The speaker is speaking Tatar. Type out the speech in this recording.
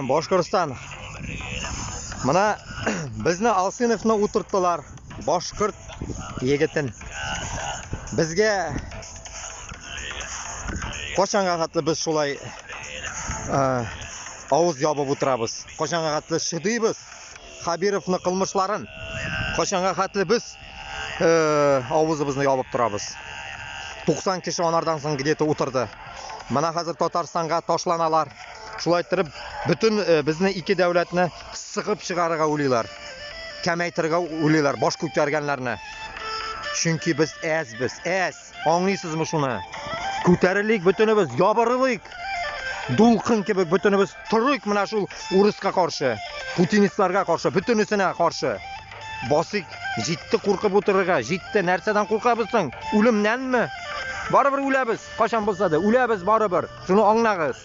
Башкортстан. Менә безне Алсыновны утырттылар. Башкорт егетен. Безгә качанга хәтле без шулай э, авыз ябып утырабыз? Качанга хәтле чыдыйбыз Хабировны кылмышларын? Качанга хәтле без э, авызыбызны ябып торабыз? 90 кеше анардан соң где-то утырды. Менә хәзер Татарстанга ташланалар. Шулай иттереп, бөтен э, безне ике дәүләтне сыгып чыгарырга уйлыйлар. Кәмәйтергә уйлыйлар, баш күтәргәннәрне. Чөнки без әзбез, әз. Аңлыйсызмы шуны? Күтәрелик бөтенебез, ябырылыйк. Дулкын кебек бөтенебез торыйк менә шул урыска каршы, путинистларга каршы, бөтенесенә каршы. Басыйк, җитте куркып утырырга, җитте. Нәрсәдән куркабыз соң? Үлемнәнме? Барыбер үләбез, кайчан булса да, үләбез барыбер. Шуны аңлагыз.